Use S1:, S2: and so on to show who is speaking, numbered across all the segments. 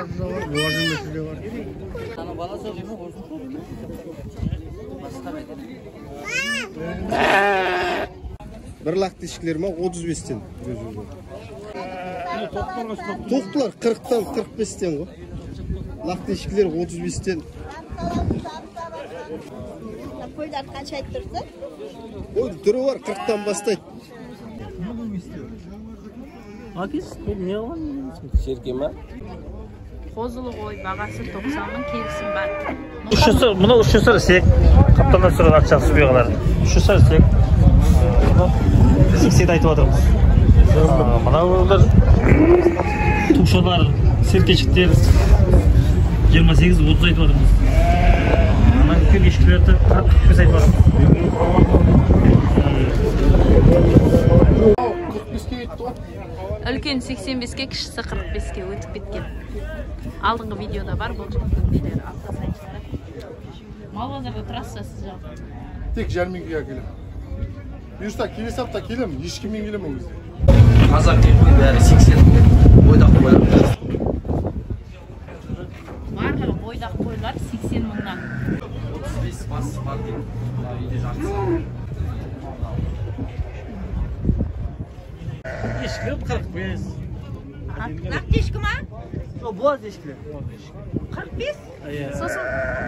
S1: Қошқарды да бар, буаз емесі де бар. Бір лақты ешкілер ма 35-тен. Тоқтылар 40-тан 45-тен ғой. Лақты ешкілер 35-тен.
S2: Қойлар қанша айтып тұрсың?
S1: Ой, түрі бар, 40-тан бастайды.
S3: Серке ма?
S4: Қозылы қой, бағасы 90 мың, келісім бар.
S5: Мынау 3 жасар ісек, қапталдап тұрған ат жақсы бұйғалар. 3 жасар ісек. 80 айтып жатырмыз. Мынаулар тұқшалар, серкешіктер 28-30 айтып жатырмыз. Мына үлкен ешкілерді 45 айтып жатырмыз.
S4: Үлкен 85-ке, кішісі 45-ке өтіп кеткен. Алдыңғы видеода бар, бұл жігіттің нелері апта сайын шығады. Мал базарға тұрасыз сіз жалпы?
S6: Тек жәрмеңкеге келемін. Бұйырса келесі апта келемін, ешкіммен келемін ол кезде.
S3: Қазақ елінің бәрі 80 бойдақ қойлар.
S4: Барлығы бойдақ қойлар 80 мыңнан.
S3: 35 бас бар деймін. Үйде жартысы.
S5: Ешкілер 45.
S2: Нақты ешкі ма?
S7: Жоқ, буаз ешкілер.
S2: 45?
S4: Сосын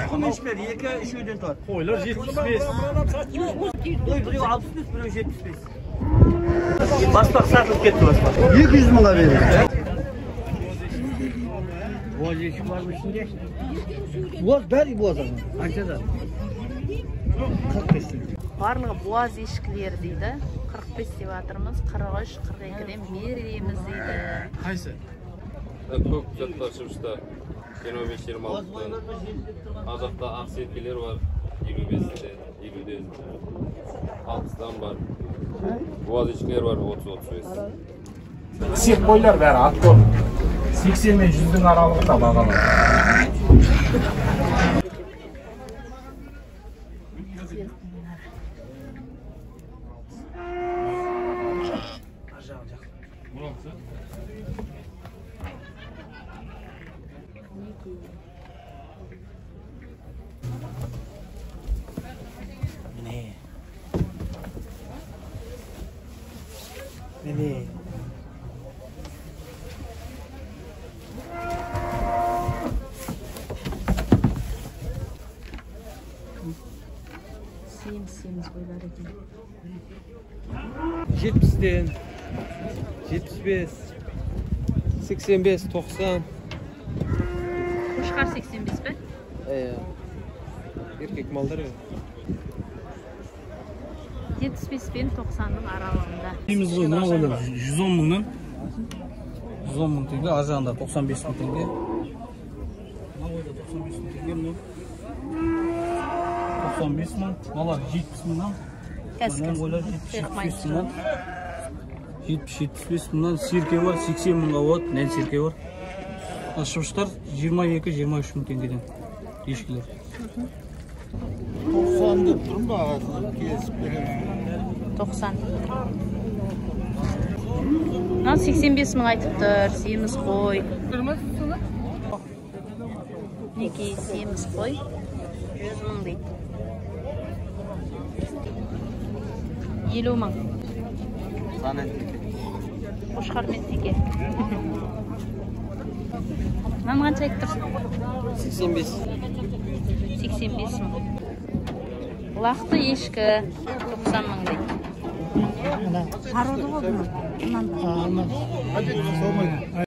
S7: Тұқым ешкілер 2-3-ден тұрады.
S5: Қойлар 75.
S7: Ой, біреу 65, біреу 75.
S5: Баспақ сатылып кетті баспақ.
S1: 200 мыңға берді.
S7: Буаз ешкі бар ма ішінде? Буаз бәрі буаз ана. Қаншада? 45 теңге.
S4: Барлығы буаз ешкілер дейді. 45 деп жатырмыз, 43, 42-ден береміз дейді.
S3: Қайсы? Көк жақтар шымшыта 25-26-тан. Ар жақта ақ серкелер бар, 55-тен, 50-ден, 60-тан бар. Буаз ешкілер бар, 30-35.
S8: Сек қойлар бәрі ат қой. 80 мен 100-дің аралығында бағалар.
S7: Міне. Міне.
S4: Семіз қойлар екен.
S9: 70-тен, 75, 85, 90.
S4: Қошқар 85 пе?
S9: Еркек малдар.
S4: 75 пен 90-ның аралығында.
S5: Дейміз ғой, мына қойлар 110 мыңнан. 110 мың теңге, ар жағында 95 мың теңге. Мына қойда 95 мың теңге, мынау 95 мың, мыналар 70 мыңнан. Мына қойлар 70 мыңнан. 70-75 мыңнан серке бар, 80 мыңға болады, нән серке бар. Шымшықтар 22-23 мың теңгеден ешкілер.
S1: 90 деп тұрмын бағасын келісіп береміз.
S4: 90. Мынау 85 мың айтып тұр, семіз қой. Мінекей семіз қой 100 мың дейді. 50 мың. Қошқар мен теке. Мынаны қанша айтып тұрсың?
S9: 85.
S4: 85 мың. Лақты ешкі 90 мың дейді.
S2: Пароды ғой бұның.